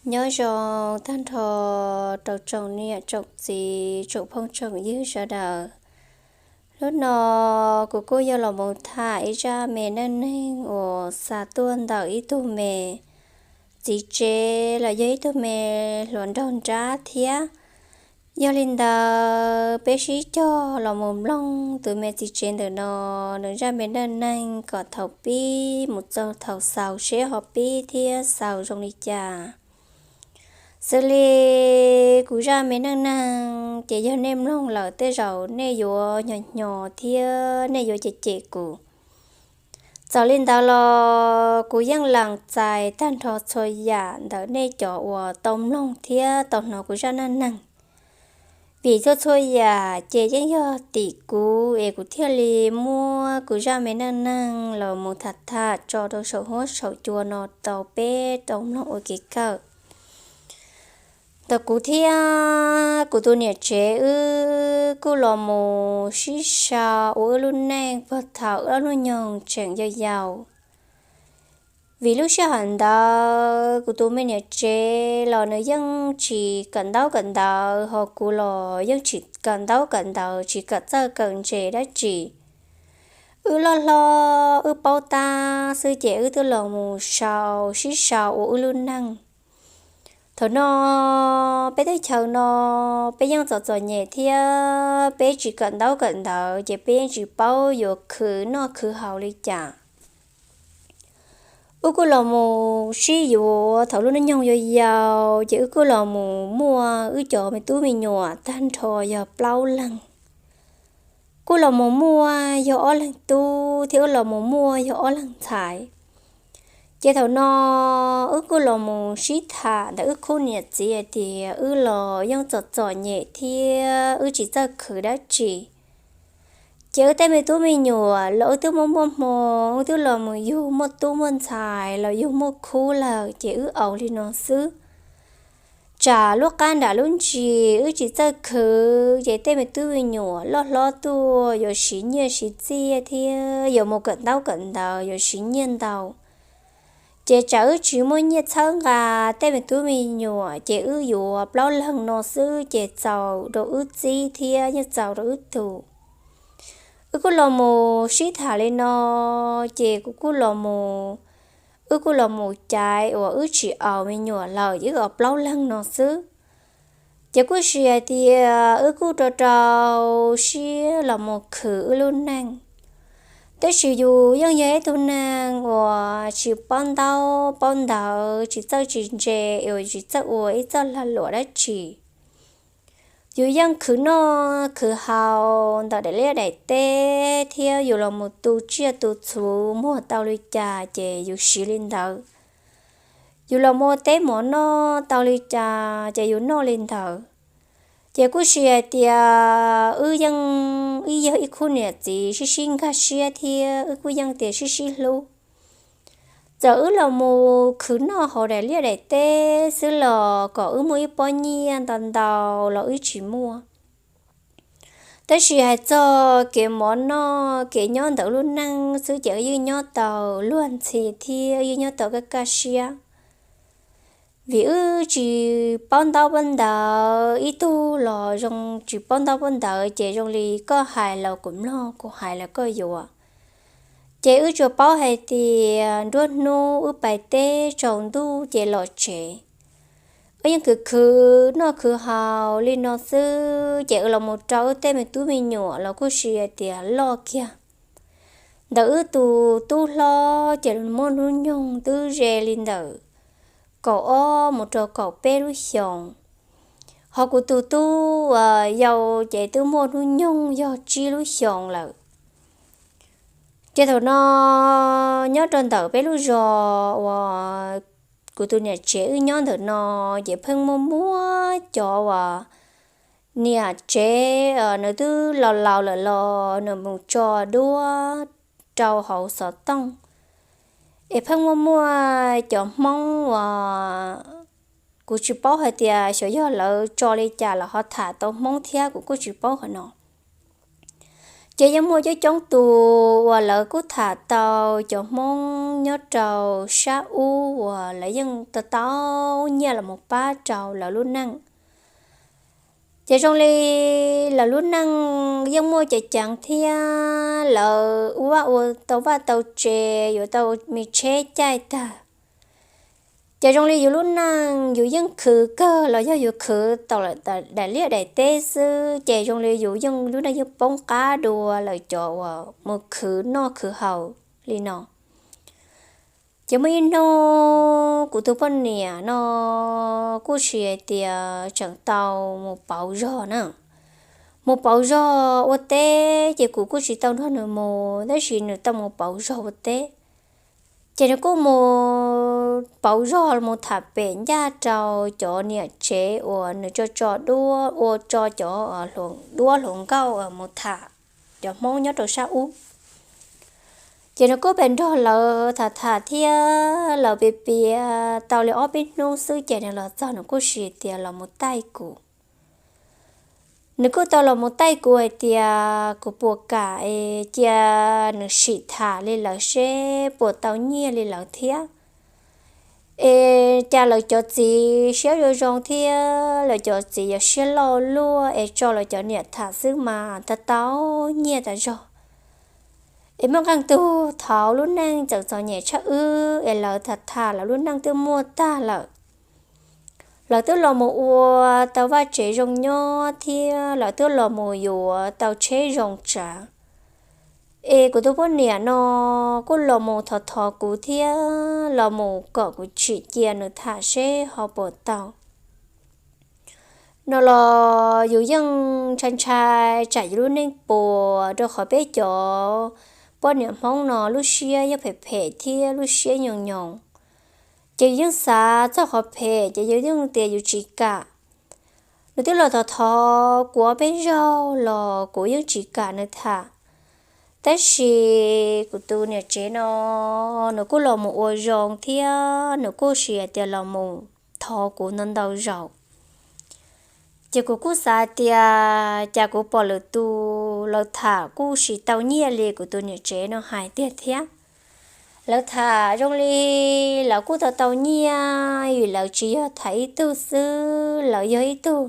Nyob zoo tag nrho rau tsoom niam tsoom txiv tsoom phooj tsoom ywg sawv daws. Hnub no kuv kuj yog los mus tham ib zaj me neej neeg uas xa tuaj ntawm ib tug me txiv tsev los yog ib tug me hluas nraug nrab thiab. Yog li ntawd peb sib cog los mus mloog tus me txiv tsev ntawm no nws zaj me neej neeg kom thaum pib mus txog thaum xaus seb ho pib thiab xaus zoo li cas. Xws li kuv zaj me neej neeg ces yog nej mloog lawm tej zaum nej yuav hnyos hnyos thiab nej yuav cem cem kuv. Txawm li ntawd los kuv yeej lees txais tag nrho txhua yam ntawm nej cov uas tau mloog thiab tau hnov kuv zaj neej neeg. Vim txhua txhua yam ces yeej yog tim kuv es kuv thiaj li muab kuv zaj me neej neeg los mus tham tham tso rau saum huab saum cua no rau peb tau mloog ua kev kawm. Ntawm kuv thiab kuv tus niam tsev wb kuj los mus sib sau ua wb lub neej puag thaum wb ob lub nyoog tseem yau yau. Vim lub sij hawm ntawd kuv tus me niam tsev los nws yeej tsis kawm ntaub kawm ntawv, ho kuv los yeej tsis kawm ntaub kawm ntawv, tsis kawm txawj kawm ntse dab tsi. Wb loj hlob wb paub tab xwb ces wb twb los mus sau, sib sau ua wb lub neej. Thaum no peb teb chaws no peb yeej txom txom nyem thiab peb tsis kawm ntaub kawm ntawv ces peb yeej tsis paub yuav khwv noj khwv haus li cas. Wb kuj los mus sib yuav thaum lub nub nyoog yau yau ces wb kuj los mus muaj wb cov me tub me nyuam tag nrho yog plaub leeg. Kuj los mus muaj yog ob leeg tub thiab wb los mus muaj yog ob leeg ntxhais. Ces thaum no wb kuj los mus sib tham ntawm wb khub niam txiv hais tias wb los yeej txom txom nyem thiab wb tsis txawj khwv dab tsi. Ces wb tej me tub me nyuam los wb twb muaj muaj hmo, wb twb los mus yug muaj tub muaj ntxhais los yug muaj khub lawm ces wb aus li no xwb. Tsam lub qab nram lub ntsis wb tsis txawj khwv ces tej me tub me nyuam loj hlob tuaj yuav siv nyiaj siv txiaj thiab yuav mus kawm ntaub kawm ntawv yuav siv nyiaj ntau. Ces tsam wb tsis muaj nyiaj txhawb nqa tej me tub me nyuam ces wb yuav plaub leeg no xwb ces txaus rau wb txib thiab yeej txaus rau wb tu. Wb kuj los mus sib tham li no, ces kuv kuj los mus, wb kuj los mus caiv uas wb tsis aus me nyuam lawm, wb aus plaub leeg no xwb. Ces kuj sis hais tias wb kuj rau rau siab los mus khwv wb lub neej. Tab sis yus yeej yog ib tug neeg uas tsis paub ntaub paub ntawv, tsis txawj tsis ntse, uas tsis txawj ua ib txoj lag luam dab tsi. Yus yeej khwv noj khwv haus ntawm daim liaj daim teb thiab yus los mus tu tsiaj tu txhu muag tau li cas ces yus siv li ntawd. Yus los mus ua teb mov noj tau li cas ces yus noj li ntawd. Ces kuj sis hais tias wb yeej ib yog ib khub niam txiv sib sib nkag siab thiab wb kuj yeej tias sib sib hlub. Txawm wb los mus khwv noj hauv daim liaj daim teb xwb los kom wb muaj ib pob nyiaj ntau ntau los wb tsis muaj. Tab sis hais txog kev mov noj kev nyob ntawm lub neej xwb ces wb yeej nyob tau luag ntxhi thiab yeej nyob tau kaj kaj siab. Vim wb tsis paub ntaub paub ntawv, ib tug los zoo tsis paub ntaub paub ntawv ces zoo li koj hais los kuv mloog, kuv hais los koj yuav. Ces wb tsuas paub hais tias nruab hnub wb pais teb tsaus ntuj ces los tsev. Wb yeej khwv khwv noj khwv haus li no xwb ces wb los mus rau wb tej me tub me nyuam los kuj sis hais tias loj kiag. Ntawm wb tus tub hlob ces muaj hnub nyoog twb ze li ntawm kaum ob mus rau kaum peb lub xyoos. Ho kuv tus tub yau ces twb muaj hnub nyoog yog tsib lub xyoos lawm. Ces thaum no nyob rau ntawm peb lub zos uas kuv tus niam tsev wb nyob ntawm no ces pheej muaj muaj cov uas niam tsev nws twb laus laus lawm los nws mus tso duab rau hauv xov tooj. Es pheej muaj muaj cov Hmoob uas kuv tsis paub hais tias xyov yog lawv tso li cas los ho tham tau Hmoob thiab kuv kuj tsis paub qhov no. Ces yeej muaj coob coob tus uas lawv kuj tham tau cov Hmoob nyob rau sab ub uas lawv yeej tau tau nyiaj los mus pab rau lawv lub neej. Ces zoo li lawv lub neej yeej muaj ceev ceev thiab lawv ua vaj ua tau vaj tau tsev, yuav tau me tsheb caij tag. Ces zoo li yus lub neej yus yeej khwv kawg los yog yus khwv tau daim liaj daim teb xwb, ces zoo li yus yeej lub neej yeej poob qab dua lawv cov uas mus khwv noj khwv haus li no. Ces muaj ib hnub kuv tus poj niam no kuj tsis hais tias tseem tau mus pauv zog na. Mus pauv zog ua teb ces kuv kuj tsis tau nrog nws mus, tab sis nws tau mus pauv zog ua teb. Ces nws kuj mus pauv zog mus tham pem ncaj rau cov niam tsev uas nws tso tso duab, ua tso cov duab hluas nkauj mus tham, cov Hmoob nyob rau sab ub. Ces nws kuj pem nrog lawv tham tham thiab lawv piav piav tau li ob peb hnub xwb ces nws los txog nws kuj tsis tias los mus taij kuv. Nws kuj tau los mus taij kuv hais tias kuv puas kam es cia nws sim tham li lawv seb puas tau nyiaj li lawv thiab. Es cas lawv cov txiv siab zoo zoo thiab lawv cov txiv yuav siab loj luaj es tso lawv cov niam tham xwb mas tau tau nyiaj tas zog. Es muaj qee tug thaum lub neej txawm txom nyem tshaj wb es lawv tham tham lawv lub neej twb muaj tag lawm. Lawv twb los mus ua tau vaj tsev zoo nyob thiab lawv twb los mus yuav tau tsheb zoo tsav. Es kuv tus poj niam no kuj los mus thov thov kuv thiab los mus kom kuv tsim cia nws tham seb ho puas tau. No los yus yeej ntshai ntshai tsam yus lub neej puas rau qhov peb cov poj niam Hmoob no lub siab yeej phem phem thiab lub siab nyoos nyoos. Ces yus yeej xav txog qhov phem ces yus yeej tias yus tsis kam. Nws twb los thov thov kuv ob peb zaug los kuv yeej tsis kam nws tham. Tab sis kuv tus niam tsev no nws kuj los mus ua zoo thiab nws kuj sis hais tias los mus thov kuv ntau ntau zaus. Ces kuv kuj xav tias cas kuv pom lwm tus lawv tham kuj sis tau nyiaj li kuv tus niam tsev no hais tiag thiab. Lawv tham zoo li lawv kuj tau tau nyiaj vim lawv tsis yog tham ib tug xwb, lawv yog ib tug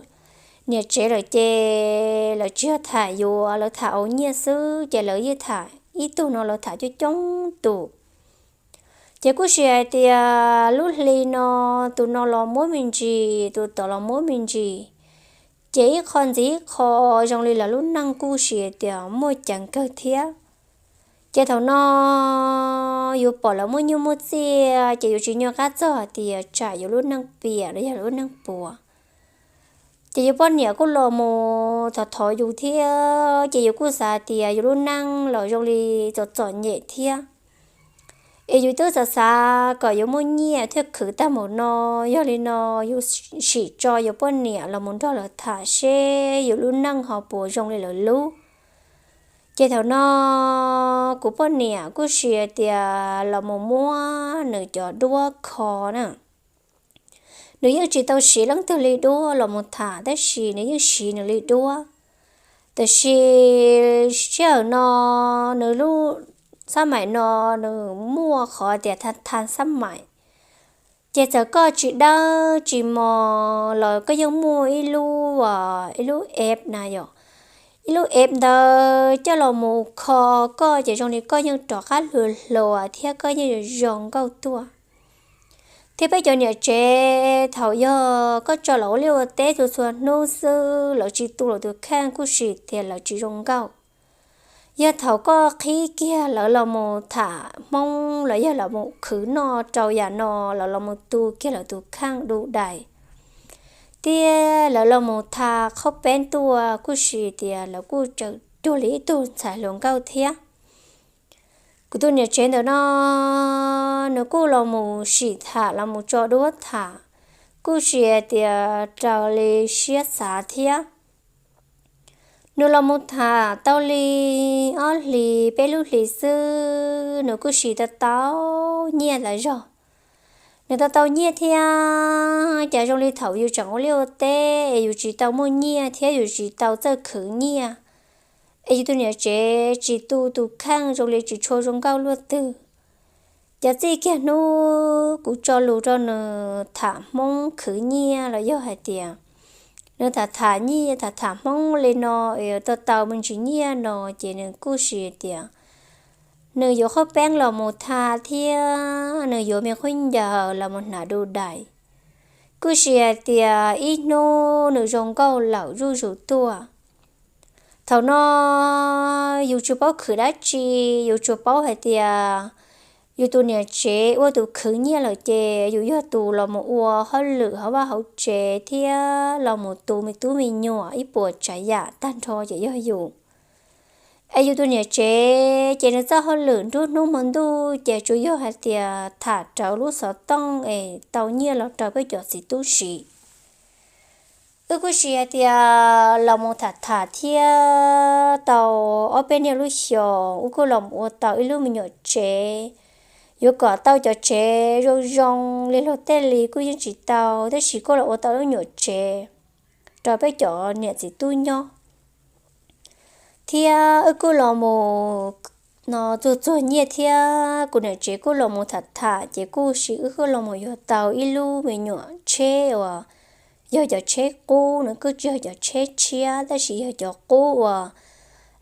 niam tsev lawm ces lawv tsis yog tham yuav, lawv tham ua nyiaj xwb ces lawv yeej tham ib tug no lawv tham coob coob tus. Ces kuj sis hais tias lub hli no tus no los muab me ntsis, tus tod los muab me ntsis, ces ib qho ntxiv ib qho zoo li lawv lub neej kuj sis hais tias muaj ceev kawg thiab. Ces thaum no yus pom lawv muaj nyuj muaj txiaj ces yus tsis nyuaj qab txog hais tias tsam yus lub neej piam los yog lub neej puas. Ces yus poj niam kuj los mus thov thov yus thiab ces yus kuj xav tias yus lub neej los zoo li txom txom nyem thiab. Es yus twb xav xav kom yus muaj nyiaj thiaj khwv tag npaum no, yog li no yus sim tso yus poj niam los mus nrog lawv tham seb yus lub neej ho puas zoo li lawv lub. Ces thaum no kuv poj niam kuj sis tias los mus muab nws cov duab kho na. Nws yeej tsis tau siv leej twg li duab los mus tham tab sis nws yeej siv nws li duab. Tab sis sij hawm no nws lub xab maim no nws muaj qhov tias thaj xab maim. Ces txawm koj tsis dawb tsis mos los koj yeej muaj ib lub, ib lub app na yom, ib lub app ntawd coj los mus kho koj ces zoo li koj yeej rov qab hluas hluas thiab koj yeej zoo nkauj tuaj. Thiab peb cov niam tsev thaum yog koj tso lawv ua liaj ua teb txhua txhua hnub xwb lawv tsis tu lawv tus kheej kuj sis tias lawv tsis zoo nkauj. Yog thaum koj qhib kiag lawv los mus tham Hmoob los yog los mus khwv noj rau yam no, lawv los mus tu kiag lawv tus kheej du dais, thiab lawv los mus tha qhaub peeb tuaj kuj sis tias lawv kuj tseem cuag li ib tug ntxhais hluas nkauj thiab. Kuv tus niam tsev ntawm no nws kuj los mus sim tham los mus tso duab tham, kuj sis tias raws li siab xav thiab. Nws los mus tham tau li ob hlis peb lub hlis xwb nws kuj sis tau tau nyiaj tas zog. Nws tau tau nyiaj thiab ces zoo li thaum yus tseem ua liaj ua teb es yus tsis tau muaj nyiaj thiab yus tsis tau txawj khwv nyiaj, Es yus tus niam tsev tsis tu tus kheej zoo li tsis tshua zoo nkauj luaj twg. Ces txij kiag hnub kuv tso lus rau nws tham Hmoob khwv nyiaj los yog hais tias nws tham tham nyiaj tham tham Hmoob li no es tau tau me ntsis nyiaj no, ces nws kuj sis tias nws yuav qhov peeb los mus tha thiab nws yuav me qhob ncaws los mus hnav du dais. Kuj sis hais tias ib hnub nws zoo nkauj lawm zuj zus tuaj. Thaum no yus tsis paub khwv dab tsi, yus tsuas paub hais tias yus tus niam tsev ua tus khwv nyiaj lawm ces yus yog tus los mus ua hauj lwm hauv vaj hauv tsev thiab los mus tu me tub me nyuam ib puas tsav yam tag nrho ces yog yus. Es yus tus niam tsev ces nws txoj hauj lwm nruab hnub hmo ntuj ces tsuas yog hais tias tham rawv lub xov tooj es tau nyiaj los rau peb cov txiv tub siv. Wb kuj sis hais tias los mus tham tham thiab tau ob peb niaj lub xyoos wb kuj los ua tau ib lub me nyuam tsev. Yuav kom tau cov tsev zoo zoo li luag tej li kuj yeej tsis tau, tab sis kuj los ua tau lub nyuam tsev rau peb cov niam txiv tub nyob. Thiab wb kuj los mus no txuag txuag nyiaj thiab kuv niam tsev kuj los mus tham tham ces kuj sis wb kuj los mus yuav tau ib lub me nyuam tsheb uas yog cov tsheb qub, nws kuj tsis yog cov tsheb tshiab tab sis yog cov qub uas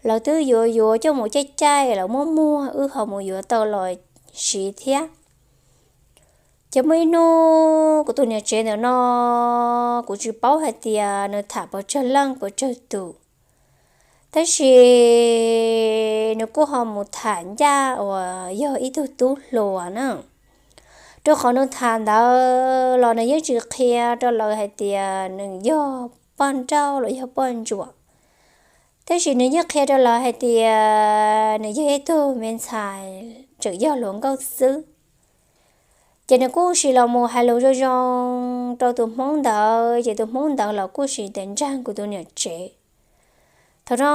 lawv twb yuav yuav coj mus caij caij lawv muab muag wb ho mus yuav tau los siv thiab. Ces muaj ib hnub kuv tus niam tsev ntawm no kuv tsis paub hais tias nws tham pes tsawg leej pes tsawg tus, tab sis nws kuj ho mus tham ncaj uas yog ib tug tub hluas na. Rau qhov nws tham ntawd los nws yeej tsis qhia rau lawv hais tias nws yog poj nrauj los yog poj ntsuam, tab sis nws yeej qhia rau lawv hais tias nws yog ib tug me ntxhais tseem yog hluas nkauj xwb. Ces nws kuj sis los mus hais lus zoo zoo rau tus hmoob ntawd ces tus hmoob ntawd los kuj sis ntev ntseeg kuv tus niam tsev. Thaum no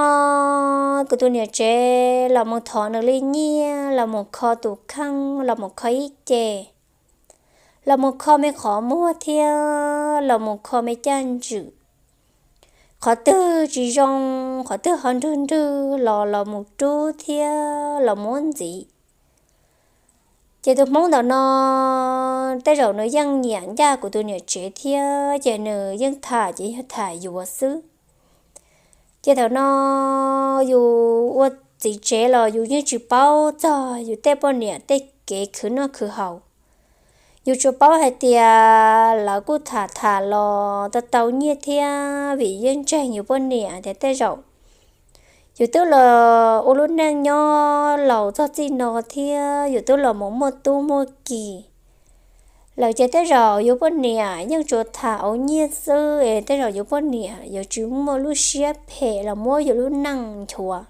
kuv tus niam tsev los mus thov nws li nyiaj los mus kho tus kheej los mus kho ib ce, los mus kho me qhov muag thiab los mus kho me caj ntswm. Qhov twg tsis zoo, qhov twg ho nrwg nrwg los los mus rub thiab los muab ntxiv. Ces tus hmoob ntawm no tej zaum nws yeej nyiam ncaj kuv tus niam tsev thiab ces nws yeej tham ces yog tham yuav xwb. Ces thaum no yus ua txiv tsev los yus yeej tsis paub txog yus tej poj niam tej kev khwv noj khwv haus. Yus tsuas paub hais tias lawv kuj tham tham los tau tau nyiaj thiab vim yeej ntseeg yus poj niam tias tej zaum yus twb los ua lub neej nyob laus txog txij no thiab yus twb los mus muaj tub muaj ki lawm ces tej zaum yus poj niam yeej tsuas tham auv nyiaj xwb es tej zaum yus poj niam yuav tsis muaj lub siab phem los muab yus lub neej nchuav.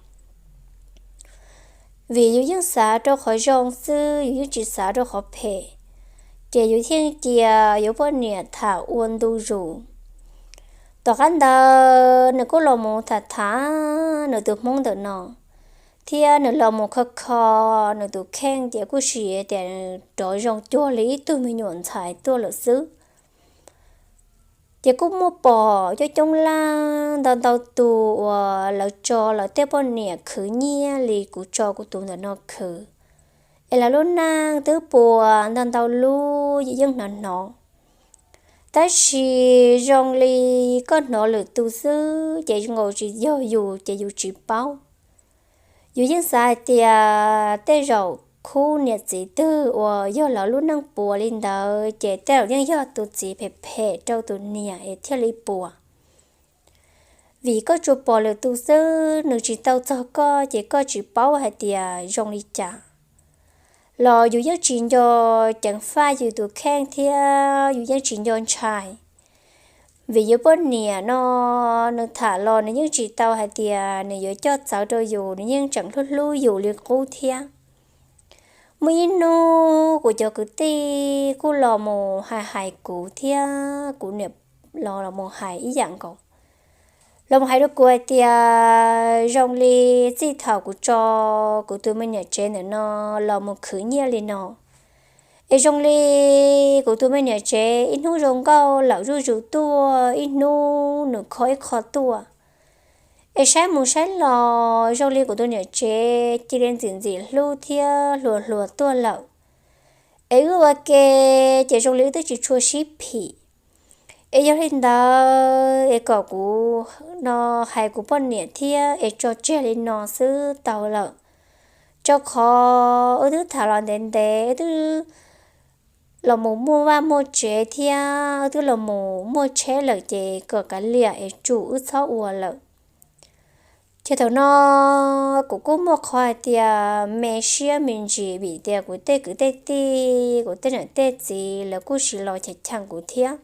Vim yus yeej xav rau qhov zoo xwb, yus yeej tsis xav rau qhov phem, ces yus thiaj cia yus poj niam tham ua ntu zus. Tom qab ntawd nws kuj los mus tham tham nws tus hmoob ntawm no, thiab nws los mus kho kho nws tus kheej ces kuj sis tias rov zoo cuag li ib tug me nyuam ntxhais tuaj lawm xwb. Ces kuj muaj pom coob coob leej ntau ntau tus uas lawv tso lawv tej poj niam khwv nyiaj li kuv tso kuv tus ntawm no khwv, es lawv lub neej twb puas ntau ntau lub yus yeej hnov hnov. Tab sis zoo li koj hnov lwm tus xwb ces zoo nkaus tsis yog yus ces yus tsis paub. Yus yeej xav hais tias tej zaum khub niam txiv twg uas yog lawv lub neej puas li ntawd ces tej zaum yeej yog tus txiv phem phem rau tus niam es thiaj li puas. Vim koj tsuas pom lwm tus xwb, nws tsis tau txog koj ces koj tsis paub hais tias zoo li cas. Los yus yeej tsis nco ceev faj yus tus kheej thiab yus yeej tsis nco ntshai. Vim yus poj niam no nws tham los nws yeej tsis tau hais tias nws yuav coj txawv rau yus, nws yeej tseem hlub hlub yus li qub thiab. Muaj ib hnub kuv cov kwv tij kuj los mus hais hais kuv thiab kuv niam los los mus hais ib yam nkaus. Los mus hais rau kuv hais tias zoo li txij thaum kuv tso kuv tus me niam tsev ntawm no los mus khwv nyiaj li no, es zoo li kuv tus me niam tsev ib hnub zoo nkauj lawm zuj zus tuaj, ib hnub nws kho ib qho tuaj. Es saib mus saib los zoo li kuv tus niam tsev cia li ntxim ntxim hlub thiab hluas hluas tuaj lawm. Es wb ua ke ces zoo li wb twb tsis tshua sib phim. Es yog li ntawd es kom kuv no hais kuv poj niam thiab es tso tseg li no xwb tau lawm, rau qhov wb twb tham los ntev ntev, wb twb los mus muaj vaj muaj tsev thiab wb twb los mus muaj tsheb lawm ces kom kav liam es tsum wb txhob ua lawm. Ces thaum no kuv kuj muaj qhov hais tias me siab me ntsis vim tias kuv tej kwv tej tij, kuv tej niam tej txiv lawv kuj siv los cheem cheem kuv thiab.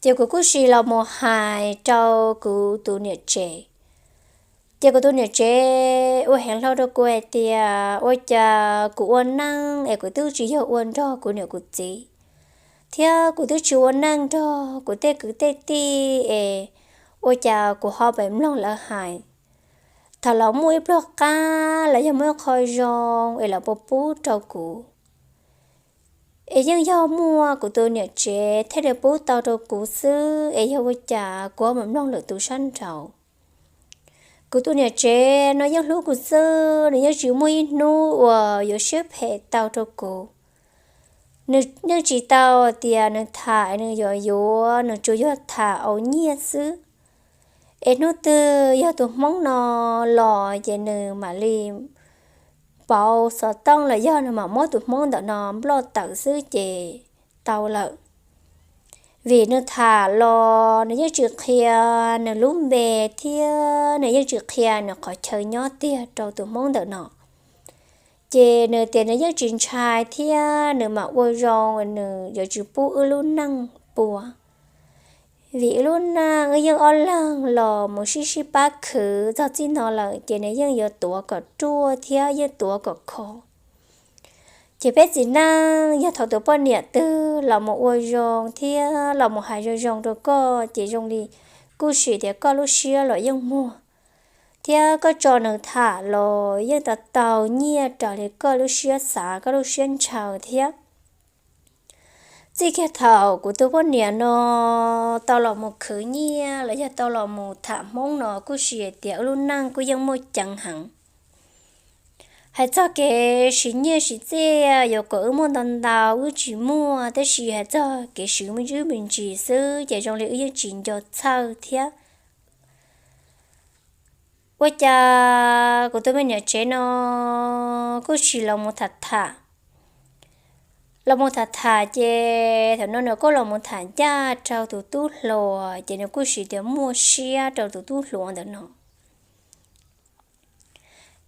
Ces kuv kuj siv los mus hais rau kuv tus niam tsev. Ces kuv tus niam tsev ua heev hlo rau kuv hais tias ua cas kuv ua neej es kuv twb tsis yog ua nrog kuv niam kuv txiv, thiab kuv twb tsis ua neej nrog kuv tej kwv tej tij es ua cas kuv ho pheej mloog lawv hais. Thaum lawv muaj ib pluag qab los yog muaj ib qho zoo es lawv puas pub rau kuv. Es yeej yog muaj kuv tus niam tsev thiaj li pub tau rau kuv xwb es yog ua cas kuv ho mus mloog lwm tus sab nraud. Kuv tus niam tsev no yeej hlub kuv xwb, nws yeej tsis muaj ib hnub uas yuav siab phem tau rau kuv. Nws yeej tsis tau tias nws tham nws yuav yuav, nws tsuas yog tham ua nyiaj xwb. Es hnub twg yog tus hmoob no los ces nws mam li pauv xov tooj los yog nws mam muab tus hmoob ntawm no nploj tawm xwb ces tau lawm. Vim nws tham los nws yeej tsis qhia nws lub npe thiab nws yeej tsis qhia nws qhov chaw nyob tiag rau tus hmoob ntawm no. Ces nws tias nws yeej tsis ntshai thiab nws mam ua zoo, nws yuav tsis pub wb lub neej puas. Vim wb lub neej wb yeej ob leeg los mus sib sib pab khwv txog txij no lawm ces nws yeej yuav tuav kom ruaj thiab yeej tuav kom khov. Ces peb txiv neej yog thaum tus poj niam twg los mus ua zoo thiab los mus hais zoo zoo rau koj ces zoo li kuj sim tias koj lub siab los yeej muag, thiab koj tso nws tham los yeej tau tau nyiaj raws li koj lub siab xav koj lub siab ntshaw thiab. Txij kiag thaum kuv tus poj niam no tau los mus khwv nyiaj los yog tau los mus tham hmoob no kuj sim tias wb lub neej kuj yeej muaj ceev heev. Hais txog kev siv nyiaj siv txiaj yuav kom wb muaj ntau ntau wb tsis muaj, tab sis hais txog kev siv me ntsis me ntsis xwb ces zoo li wb yeej tsis nco txhawj thiab. Ua cas kuv tus me niam tsev no kuj sim los mus tham tham, los mus tham tham ces thaum no nws kuj los mus tham ncaj rau tus tub hluas ces nws kuj sim tias muaj siab rau tus tub hluas ntawm no.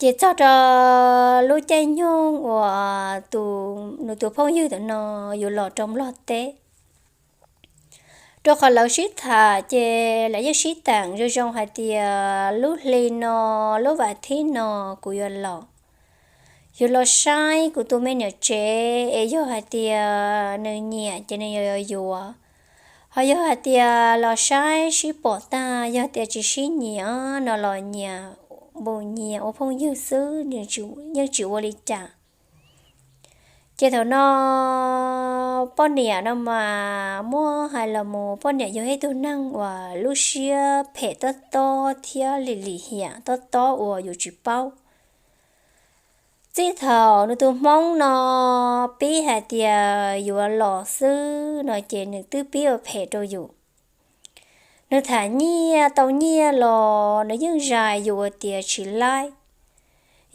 Ces txog rau lub caij nyoog uas tus, nws tus phooj ywg ntawm no yuav los rau Nplog teb, rau qhov lawv sib tham ces lawv yeej sib teem zoo zoo hais tias lub hli no, lub vas thib no kuv yuav los. Yuav los saib kuv tus me niam tsev es yog hais tias nws nyiam ces nws yuav yuav, ho yog hais tias los saib sib pom tag yog tias tsis sib nyiam no los nyias npus nyias ua phooj ywg xwb, yeej tsis ua li cas. Ces thaum no poj niam no mas muab hais los mus poj niam yog ib tug neeg uas lub siab phem tob tob thiab lim lim hiam tob tob uas yus tsis paub. Txij thaum nws tus hmoob no pib hais tias yuav los xwb no ces nws twb pib ua phem rau yus. Nws tham nyiaj tau nyiaj los nws yeej zais yus tias tsis laib.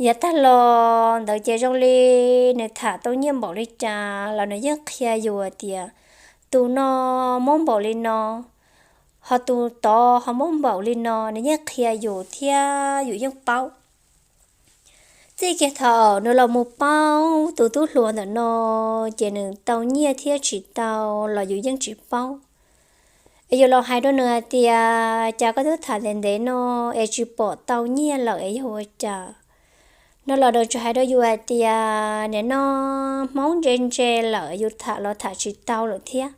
Yav tag los ntawd ces zoo li nws tham tau nyiaj npaum li cas los nws yeej qhia yus tias tus no muab npaum li no, ho tus tod ho muab npaum li no, nws yeej qhia yus thiab yus yeej paub. Txij kiag thaum nws los mus paub tus tub hluas ntawm no, ces nws tau nyiaj thiab tsis tau los yus yeej tsis paub. Es yus los hais rau nws hais tias cas koj twb tham ntev ntev no es tsis pom tau nyiaj lawm es yog ua cas no los nws tsuas hais rau yus hais tias nim no hmoob ntse ntse lawm yus tham los tham tsis tau lawm thiab.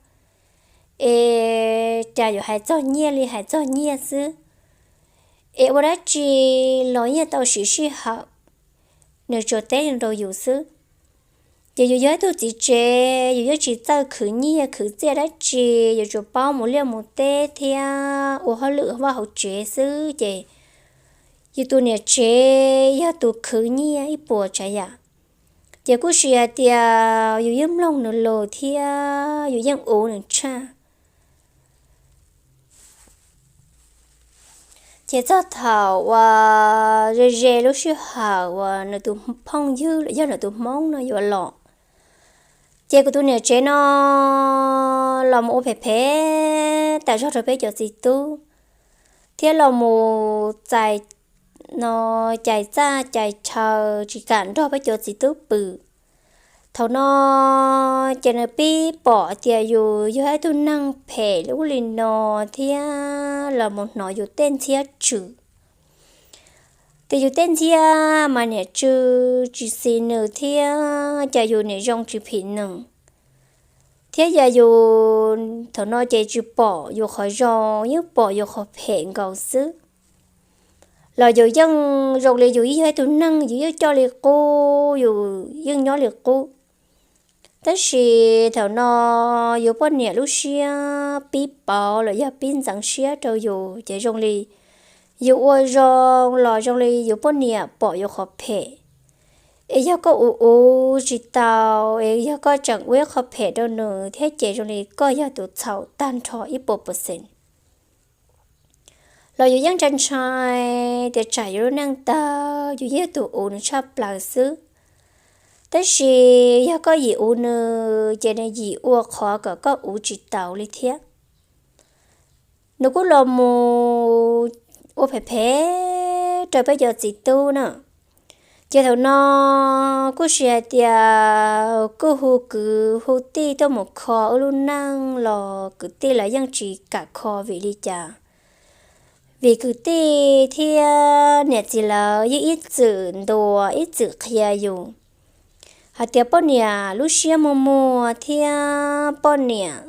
Es cas yuav hais txog nyiaj li hais txog nyiaj xwb, es ua dab tsi los yeej tau siv sij hawm. Nws tsuas teb rau yus xwb. Ces yus yog ib tug txiv tsev, yus yeej tsis txawj khwv nyiaj khwv txiaj dab tsi, yus tsuas paub mus liaj mus teb thiab ua hauj lwm vaj hauv tsev xwb. Ces yus tus niam tsev yog tus khwv nyiaj ib puas tsav yam. Ces kuj sis hais tias yus yeej mloog nws lus thiab yus yeej uv nws tshaj. Ces txog thaum uas ze ze lub sij hawm uas nws tus phooj ywg los yog nws tus hmoob no yuav los, ces kuv tus niam tsev no los mus ua phem phem tas zog rau peb cov txiv tub, thiab los mus txais no cais txaj cais chaw tsis kam nrog peb cov txiv tub pw. Thaum no ces nws pib pom tias yus yog ib tug neeg phem li ub li no thiab los mus hnov yus tej ntxhiab tswm. Tias yus tej ntxhiab mas niam tsw tsis xis nws thiab cas yus niam zoo tsis phim nws, thiab yog yus thaum no ces tsis pom yus qhov zoo, yeej pom yus qhov phem nkaus xwb. Los yus yeej zoo li yus yog ib tug neeg yus yeej coj li qub, yus yeej nyob li qub. Tab sis thaum no yus poj niam lub siab pib pauv los yog pib ntxeev siab rau yus ces zoo li yus ua zoo los zoo li yus poj niam pom yus qhov phem. Es yog koj uv uv tsis tau, es yog koj tseem ua ib qho phem rau nws thiab ces zoo li koj yog tus txhaum tag nrho ib puas percent. Los yus yeej ntshai ntshai tias tsam yus lub neej tawg yus yog tus uv nws tshaj plaws xwb. Tab sis yog koj yim uv nws ces nws yim ua qhov kom koj uv tsis taus li thiab. Nws kuj los mus ua phem phem rau peb cov txiv tub na. Ces thaum no kuj sis hais tias kuj hu kwv hu tij tuaj mus kho wb lub neej los kwv tij lawv yeej tsis kam kho. Vim li cas? Vim kwv tij thiab niam txiv lawv yeej ib txwm ntuas ib txwm qhia yus hais tias poj niam lub siab muag muag thiab poj niam,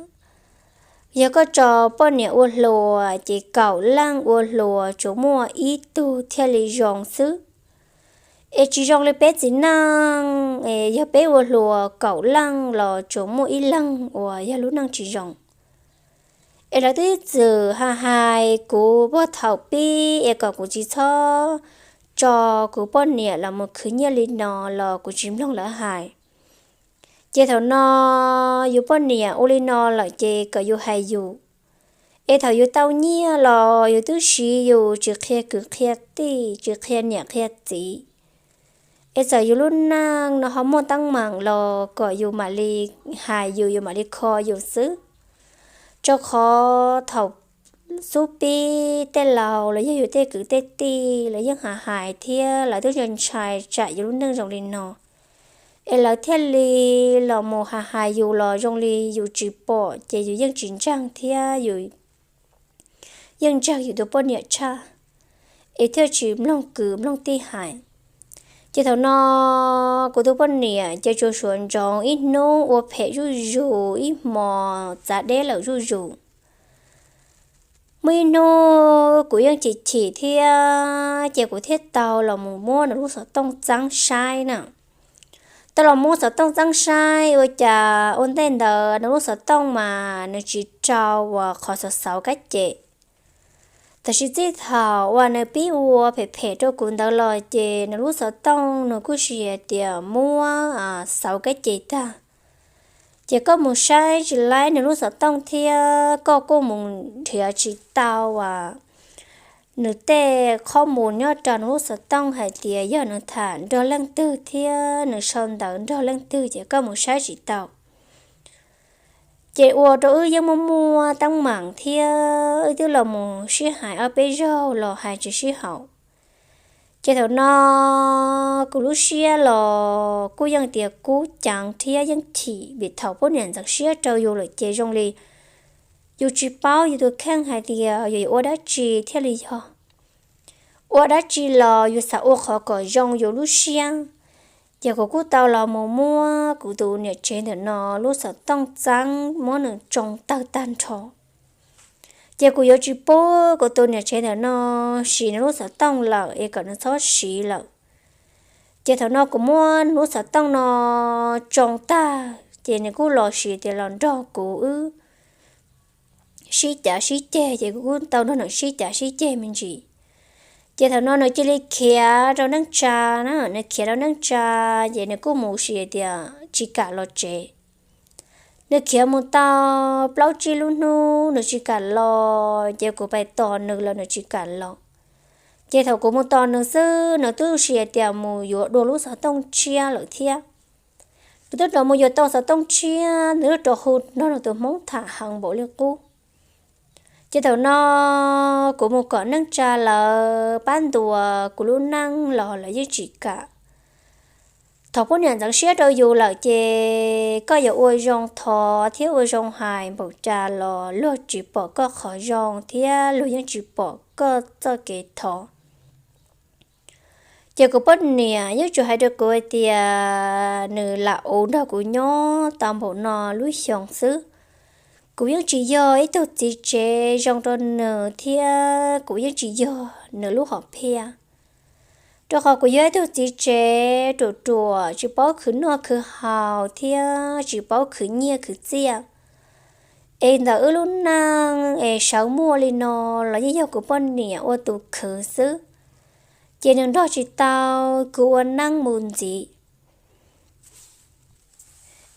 yog koj tso poj niam ua hluas ces kaum leej ua hluas tsuas muaj ib tug thiaj li zoo xwb. Es tsis zoo li peb txiv neej, es yog peb ua hluas kaum leej los tsuas muaj ib leeg uas yog lub neej tsis zoo. Es lawv twb txwm hais hais kuv puag thaum pib es kom kuv tsis txhob tso kuv poj niam los mus khwv nyiaj li no los kuv tsis mloog lawv hais. Ces thaum no yus poj niam ua li no lawm ces kom yus hais yus. Es thaum yus tau nyiaj los yus twb siv yus tsis qhia kwv qhia tij, tsis qhia niam qhia txiv. Es txawm yus lub neej no ho muaj teeb meem los kom yus mam li hais yus, yus mam li kho yus xwb. Rau qhov thaum xub pib tej laus los yog yus tej kwv tej tij lawv yeej hais hais thiab lawv twb ntshai ntshai tsam yus lub neej zoo li no. Es lawv thiaj li los mus hais hais yus los zoo li yus tsis pom ces yus yeej tsis ntseeg thiab yus yeej ntseeg yus tus poj niam tshaj, es thiaj tsis mloog kwv mloog tij hais. Ces thaum no kuv tus poj niam ces tsuas suav ntsoov ib hnub ua phem zuj zus, ib hmos txav deb lawm zuj zus. Muaj ib hnub kuv yeej chim chim thiab ces kuv thiaj tau los mus muab nws lub xov tooj txeeb saib na. Tau los muab xov tooj txeeb saib ua cas ua ntej ntawd nws lub xov tooj mas nws tsis rau uas qhov xauv xauv kab ces. Tab sis txij thaum uas nws pib ua phem phem rau kuv ntawd los ces nws lub xov tooj nws kuj sis hais tias muab xauv kab ces tag. Ces koj mus saib tsis laib nws lub xov tooj thiab koj kuj mus nrhiav tsis tau uas nws tej qhob mus nyob rau nws lub xov tooj hais tias yog nws tham nrog leej twg thiab nws sau ntawv nrog leej twg ces koj mus saib tsis tau. Ces ua rau wb yeej muaj muaj teeb meem thiab wb twb los mus sib hais ob peb zaug los hais tsis sib haum. Ces thaum no kuv lub siab los kuj yeej tias kub ceev thiab yeej chim vim thaum poj niam ntxeev siab rau yus lawm ces zoo li yus tsis paub yus tus kheej hais tias yus yuav ua dab tsi thiaj li yog. Ua dab tsi los yus xav ua qhov kom zoo yus lub siab. Ces kuv kuj tau los mus muab kuv tus niam tsev ntawm no lub xov tooj txeeb muab nws tsoo tawg tag nrho. Ces kuv yuav tsis pub kuv tus niam tsev ntawm no siv nws lub xov tooj lawm es kom nws txhob siv lawm. Ces thaum no kuv muab lub xov tooj no tsoo tag ces nws kuj los sis tias los nrog kuv wb sib cav sib ceg, ces kuv kuj tau nrog nws sib cav sib ceg me ntsis. Ces thaum no nws cia li khiav rau neej tsa na, nws khiav rau neej tsa, ces nws kuj mus sis tias tsis kam los tsev. Nws khiav mus tau plaub tsib lub hnub nws tsis kam los, ces kuv pais tos nws los nws tsis kam los. Ces thaum kuv mus tos nws xwb nws twb sis tias mus yuav dua lub xov tooj tshiab lawm thiab. Nws twb rov mus yuav tau xov tooj tshiab, nws twb rov hu nrog nws tus hmoob tham heev npaum li qub. Ces thaum no kuv mus kom neej tsa lawv pab ntuas kuv lub neej los lawv yeej tsis kam. Thaum poj niam ntxeev siab rau yus lawm ces koj yuav ua zoo thov thiab ua zoo hais npaum cas los luag tsis pom koj qhov zoo thiab luag yeej tsis pom koj txoj kev thov. Ces kuv poj niam yeej tsuas hais rau kuv hais tias nws lam ua nrog kuv nyob tau npaum no lub xyoo xwb, kuv yeej tsis yog ib tug txiv tsev zoo rau nws thiab kuv yeej tsis yog nws lub hom phiaj. Rau qhov kuv yog ib tug txiv tsev ruam ruam tsis paub khwv noj khwv haus thiab tsis paub khwv nyiaj khwv txiaj. Es ntawm wb lub neej es sawv muaj li no los yeej yog kuv poj niam ua tus khwv xwb. Ces nws nrog tsis tau kuv ua neej mus ntxiv.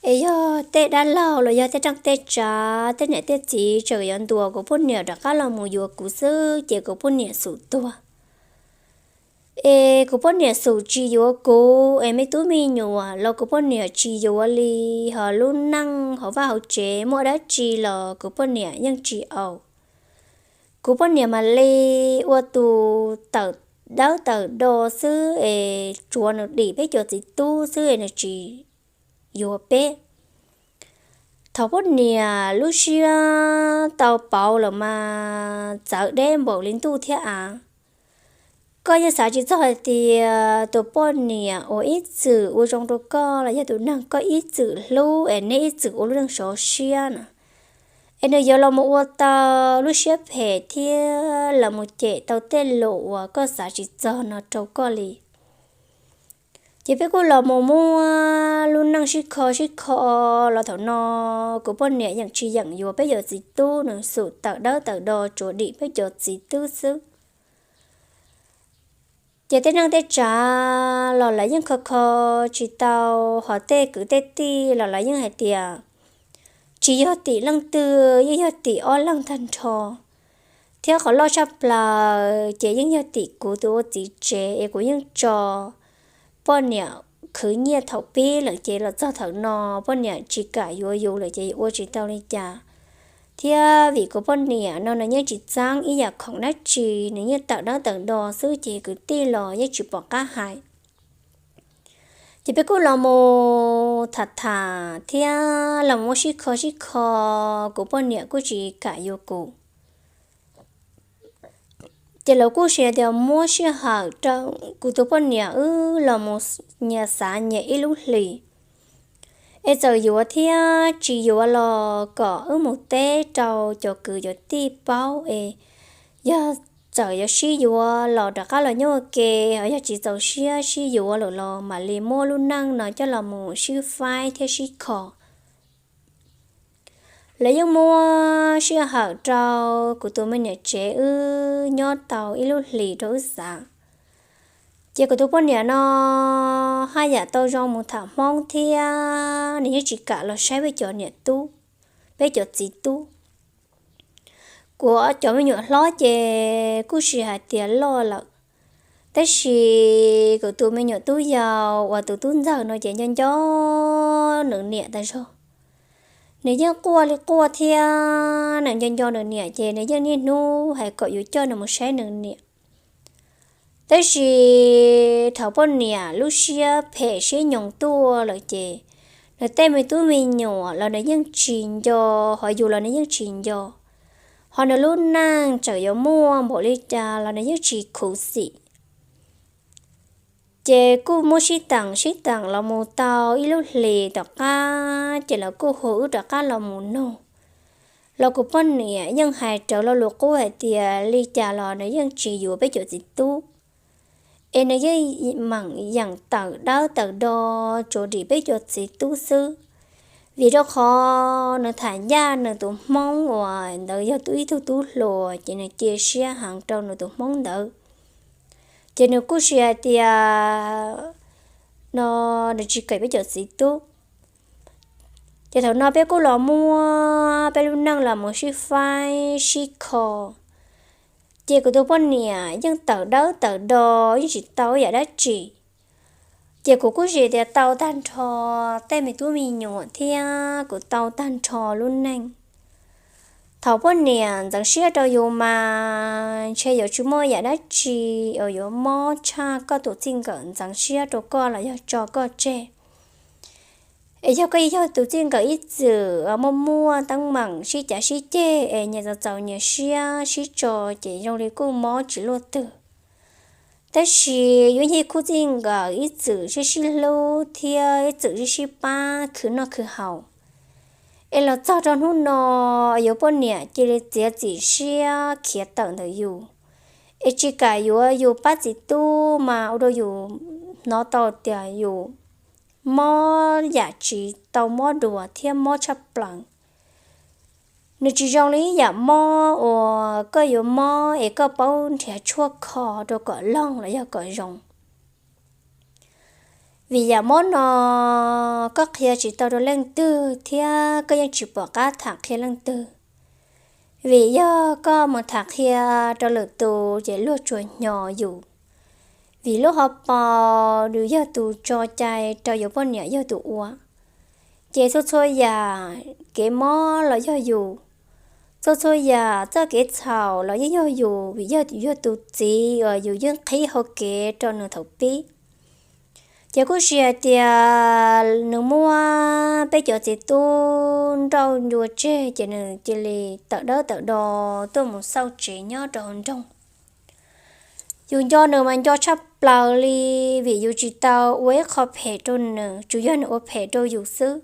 Es yog tej dab laug los yog tej neej tej tsav tej niam tej txiv tseem yuav ntuas kuv poj niam rov qab los mus yuav kuv xwb ces kuv poj niam xum tuag. Es kuv poj niam xum tsis yuav kuv es me tub me nyuam los kuv poj niam tsis yuav li, ho lub neej hauv vaj hauv tsev muaj dab tsi los kuv poj niam yeej tsis au. Kuv poj niam mam li ua tus tawm dawb tawm do xwb es tsuav nws dim peb cov txiv tub xwb es nws tsis yuav peb. Thaum poj niam lub siab tau pauv lawm mas txawv deb npaum li ntuj thiab av. Koj yeej xav tsis txog hais tias tus poj niam uas ib txwm ua zoo rau koj los yog tus neeg koj ib txwm hlub es neb ib txwm ua lub neej sov siab na, es nws yuav los mus ua tau lub siab phem thiab los mus cem tau tej lus uas koj xav tsis txog no rau koj li. Ces peb kuj los mus muaj lub neej sib kho sib kho los thaum no kuv poj niam yeej tsis yeem yuav peb cov txiv tub, nws xum tawm dawb tawm do tsuav dim peb cov txiv tub xwb. Ces tej neej tej tsav los lawv yeej kho kho tsis tau, ho tej kwv tej tij los lawv yeej hais tias tsis yog tim leej twg, yeej yog tim ob leeg tag nrho. Thiab qhov loj tshaj plaws ces yeej yog tim kuv tus ua txiv tsev es kuv yeej tso poj niam khwv nyiaj thaum pib lawm ces los txog thaum no poj niam tsis kam yuav yus lawm ces ua tsis tau li cas. Thiab vim kuv poj niam no nws yeej tsis txeeb ib yam khoom dab tsi, nws yeej tawm dawb tawm do xwb ces kwv tij los yeej tsis pom qab hais. Ces peb kuj los mus tham tham thiab los muab sib kho sib kho, kuv poj niam kuj tsis kam yuav kuv. Ces lawv kuj sis tias muab sij hawm rau kuv tus poj niam wb los mus nyias xav nyias ib lub hlis, es txawm yuav thiab tsis yuav los kom wb mus teb rau cov kwv cov tij paub es yog txawm yuav sib yuav los rov qab los nyob ua ke, ho yog tsis txaus siab sib yuav lawm los mam li muab lub neej no coj los mus sib faib thiab sib kho. Lawv yeej muab sij hawm rau kuv tus me niam tsev wb nyob tau ib lub hlis rau wb xav. Ces kuv tus poj niam no haj yam tau zoo mus tham hmoob thiab nws yeej tsis kam los saib peb cov niam tub, peb cov txiv tub. Kuv cov me nyuam hlob ces kuj sis hais tias loj lawm, tab sis kuv tus me nyuam tub yau uas tus tub ntxawg no ces nco nco nws niam tas zog. Nws yeej quaj li quaj thiab nws nco nco nws niam ces nws yeej niaj hnub hais kom yuav coj nws mus saib nws niam. Tab sis thaum poj niam lub siab phem siab nyoos tuaj lawm ces nws tej me tub me nyuam los nws yeej tsis nco, ho yus los nws yeej tsis nco, ho nws lub neej tseem yuav muaj npaum li cas los nws yeej tsis khuv xim. Ces kuj muab sib teem sib teem los mus tau ib lub hlis tom qab ces lawv kuj hu wb rov qab los mus nug. Los kuv poj niam yeej hais rawv lo lus qub hais tias li cas los nws yeej tsis yuav peb cov txiv tub, es nws yeej meem yeem tawm dawb tawm do tsuas dim peb cov txiv tub xwb. Vim rau qhov nws tham ncaj nws tus hmoob uas ntawd yog ib tug tub hluas, ces nws cia siab heev rau nws tus hmoob ntawd. Ces nws kuj sis hais tias no nws tsis kam peb cov txiv tub. Ces thaum no peb kuj los muaj peb lub neej los mus sib faib sib kho. Ces kuv tus poj niam yeej tawm dawb tawm do, yeej tsis tau yam dab tsi. Ces kuv kuj sis tias tau tag nrho tej me tub me nyuam thiab kuv tau tag nrho lub neej. Thaum poj niam ntxeev siab rau yus mas ntshe yuav tsis muaj yam dab tsi uas yuav mob tshaj koj tus txij nkawm ntxeev siab rau koj los yog tso koj tseg. Es yog koj yog tus txij nkawm ib txwm muaj muaj teeb meem sib cav sib ceg es nyias txaus txaus nyias siab sib tso, ces zoo li kuj mob tsis luaj twg. Tab sis yuav yog khub txij nkawm ib txwm sib sib hlub thiab ib txwm sib sib pab khwv noj khwv haus, es los txog rau hnub no yuav poj niam cia li txiav txim siab khiav tawm ntawm yus, es tsis kam yuav yus pab txiv tub mas ua rau yus hnov tau tias yus mob yam tsis tau mob dua thiab mob tshaj plaws. Nws tsis zoo li ib yam mob uas koj yuav mob es koj paub nrhiav tshuaj kho rau kom loog los yog kom zoo. Vim yam mob no koj qhia tsis tau rau leej twg thiab koj yeej tsis pom qab tham qhia leej twg. Vim yog koj mus tham qhia rau lwm tus ces luag tsuas hnyos yus. Vim lub hauv paus yus yog tus tso cai rau yuav poj niam yog tus ua, ces txhua txhua yam kev mob los yog yus, txhua txhua yam txoj kev txhaum los yeej yog yus, vim yog yus yog tus txiv uas yus yeej qhib hau kev rau nws thaum pib. Ces kuj sis hais tias nws muab peb cov txiv tub nrauj ncua tseg ces nws cia li tawm dawb tawm do tuaj mus xauj tsev nyob rau hauv nroog. Yus nco nws mas nco tshaj plaws li, vim yus tsis tau ua ib qho phem rau nws, tsuas yog nws ua phem rau yus xwb.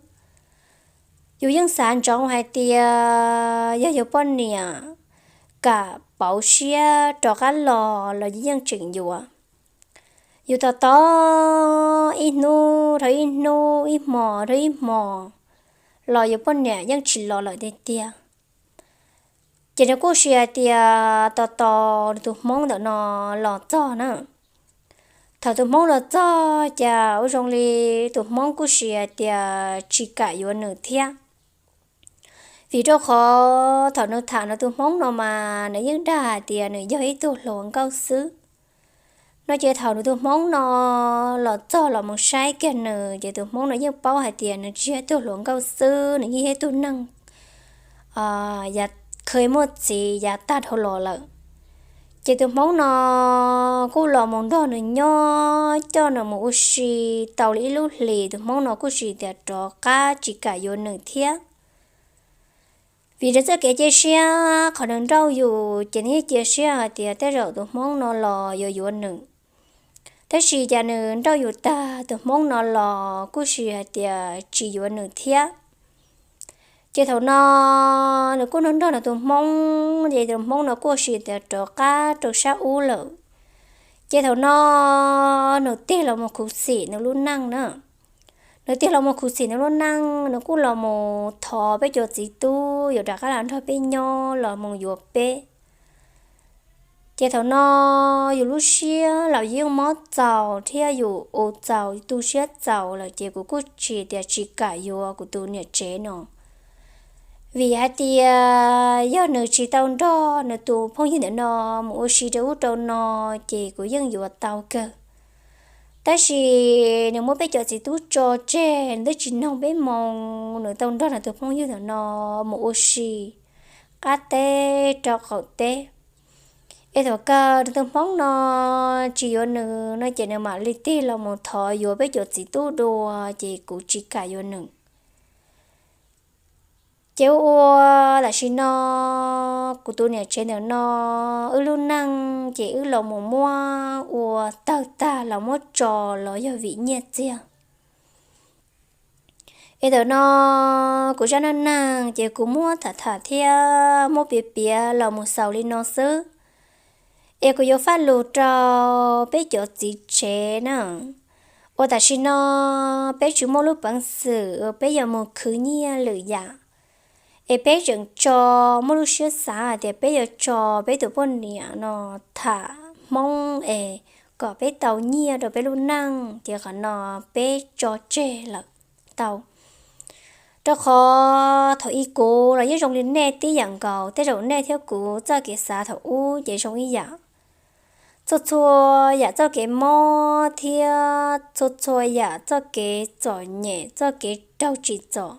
Yus yeej xav ntsoov hais tias yog yus poj niam kam pauv siab rov qab los los yus yeej tseem yuav. Yus tos tos ib hnub dhau ib hnub, ib hmo dhau ib hmo, los yus poj niam yeej tsis los lawm tiag tiag. Ces nws kuj sis hais tias tos tos nws tus hmoob ntawm no los txog na. Thaum tus hmoob los txog cas ua zoo li tus hmoob kuj sis hais tias tsis kam yuav nws thiab. Vim rau qhov thaum nws tham nws tus hmoob no mas nws yeej dag hais tias nws yog ib tug hluas nkauj xwb. No ces thaum nws tus hmoob no los txog los mus saib kiag nws ces tus hmoob no yeej paub hais tias nws tsis yog ib tug hluas nkauj xwb, nws yeej yog ib tug neeg yav kha muaj txiv yav tag dhau los lawm. Ces tus hmoob no kuj los mus nrog nws nyob, coj nws mus ua si tau li ib lub hlis, tus hmoob no kuj sis tias rov qab tsis kam yuav nws thiab. Vim nws txoj kev cia siab qhov nws nrauj yus ces nws yeej cia siab hais tias tej zaum tus hmoob no los yuav yuav nws. Tab sis cas nws nrauj yus tag tus hmoob no los kuj sis hais tias tsis yuav nws thiab. Ces thaum no nws kuj nrog nrog nws tus hmoob, ces tus hmoob no kuj sis tias rov qab rau sab ub lawm. Ces thaum no nws tig los mus khuv xim nws lub neej na. Nws tig los mus khuv xim nws lub neej, nws kuj los mus thov peb cov txiv tub yuav rov qab los nrog peb nyob los mus yuav peb. Ces thaum no yus lub siab los yeej mob txaus thiab yus ua txaus tu siab txaus lawm ces kuv kuj tsis tias tsis kam yuav kuv tus niam tsev no. Vim hais tias yog nws tsis tau nrog nws tus phooj ywg ntawm no mus ua si rau ub rau no ces kuv yeej yuav tau kawg. Tab sis nws muab peb cov txiv tub tso tseg, nws twb tsis noog peb moo, nws tau nrog nws tus phooj ywg ntawm no mus ua si qab teb rau qaum teb. Es thaum kawg nws tus hmoob no tsis yuav nws no ces nws mam li tig los mus thov yuav peb cov txiv tub dua, ces kuv tsis kam yuav nws. Ces ua ua tam sim no kuv tus niam tsev ntawm no wb lub neej ces wb los mus muab ua tawg tag los muab tso los yog vim nyiaj txiag. Es ntawm no kuv zaj neej neeg ces kuv muab tham tham thiab muab piav piav los mus xaus li no xwb. Es kuv yuav faj lus rau peb cov txiv tsev na, uas tam sim no peb tsis muaj lub peev xwm uas peb yuav mus khwv nyiaj lwm yam, es peb tseem tso, muaj lub siab xav hais tias peb yuav tso peb tus poj niam no tham Hmoob es kom peb tau nyiaj rau peb lub neej, ces qhov no peb tso tseg lawm tau. Rau qhov thaum ub kuv los yeej zoo li nej tib yam nkaus, tej zaum nej thiab kuv txoj kev xav thaum ub ces zoo ib yam. Txhua txhua yam txoj kev mob thiab txhua txhua yam txoj kev txom nyem, txoj kev raug tsim txom,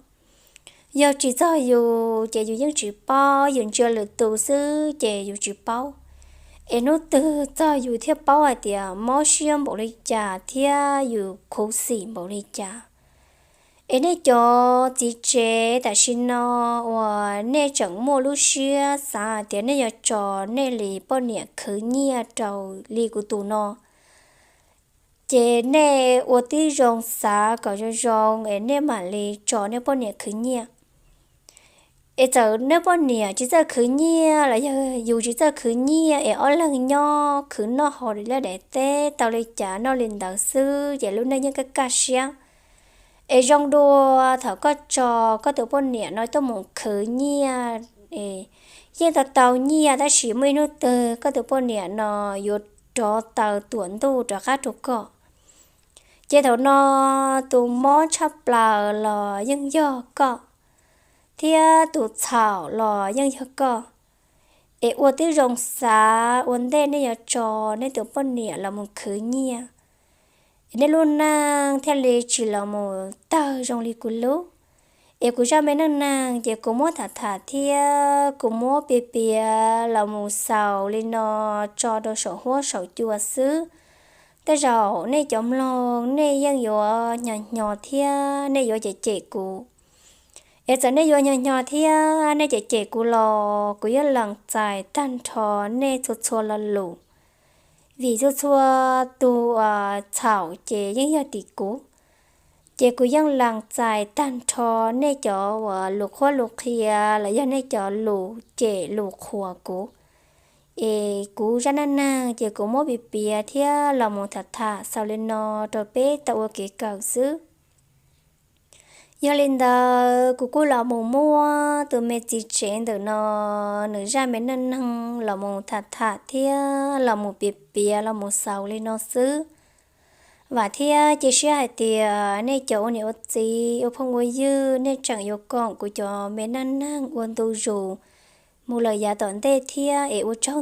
yog tsis txog yus ces yus yeej tsis paub, yus ntsia lwm tus xwb ces yus tsis paub. Es hnub twg txog yus thiaj paub hais tias mob siab npaum li cas thiab yus khuv xim npaum li cas. Es nej cov txiv tsev tam sim no uas nej tseem muaj lub siab xav hais tias nej yuav tso nej li poj niam khwv nyiaj rau li kuv tus no, ces nej ua tib zoo xav kom zoo zoo es nej mam li tso nej poj niam khwv nyiaj. Es txawm nej poj niam tsis txawj khwv nyiaj los yog yus tsis txawj khwv nyiaj es ob leeg nyob khwv noj haus daim liaj daim teb tau li cas noj li ntawd xwb ces lub neej yeej kaj kaj siab. Es zoo dua thaum koj tso koj tus poj niam no tuaj mus khwv nyiaj, yeej tau tau nyiaj tab sis muaj ib hnub twg koj tus poj niam no yuav rov taw tuam ntuj rov qab rau koj. Ces thaum no tus mob tshaj plaws los yeej yog koj, thiab tus txhaum los yeej yog koj. Es ua tib zoo xav ua ntej nej yuav tso nej tus poj niam los mus khwv nyiaj, es nej lub neej thiaj li tsis los mus tawg zoo li kuv lub. Es kuv zaj me neej neeg ces kuv muab tham tham thiab kuv muab piav piav los mus xaus li no tso rau saum huab saum cua xwb. Tej zaum nej cov mloog nej yeej yuav hnyos hnyos thiab nej yuav cem cem kuv. Es txawm nej yuav hnyos hnyos thiab nej cem cem kuv los kuv yeej lees txais tag nrho nej txhua txhua lo lus, vim txhua txhua tus txhaum ces yeej yog tim kuv. Ces kuv yeej lees txais tag nrho nej cov uas lus qhuab lus qhia los yog nej cov lus cem lus qhuas kuv. Es kuv zaj neej neeg ces kuv muab piav piav thiab los mus tham tham xaus li no rau peb tau ua kev kawm xwb. Yog li ntawd kuv kuj los mus muab tus me txiv tsev ntawm no nws zaj me neej neeg los mus tham tham thiab los mus piav piav los mus xaus li no xwb. Vam thiab cia siab hais tias nej cov ua niam ua txiv ua phooj ua ywg nej tseem yuav koom kuv cov me neej neeg ua ntu zus mus lawm yav tom ntej thiab es ua tsaug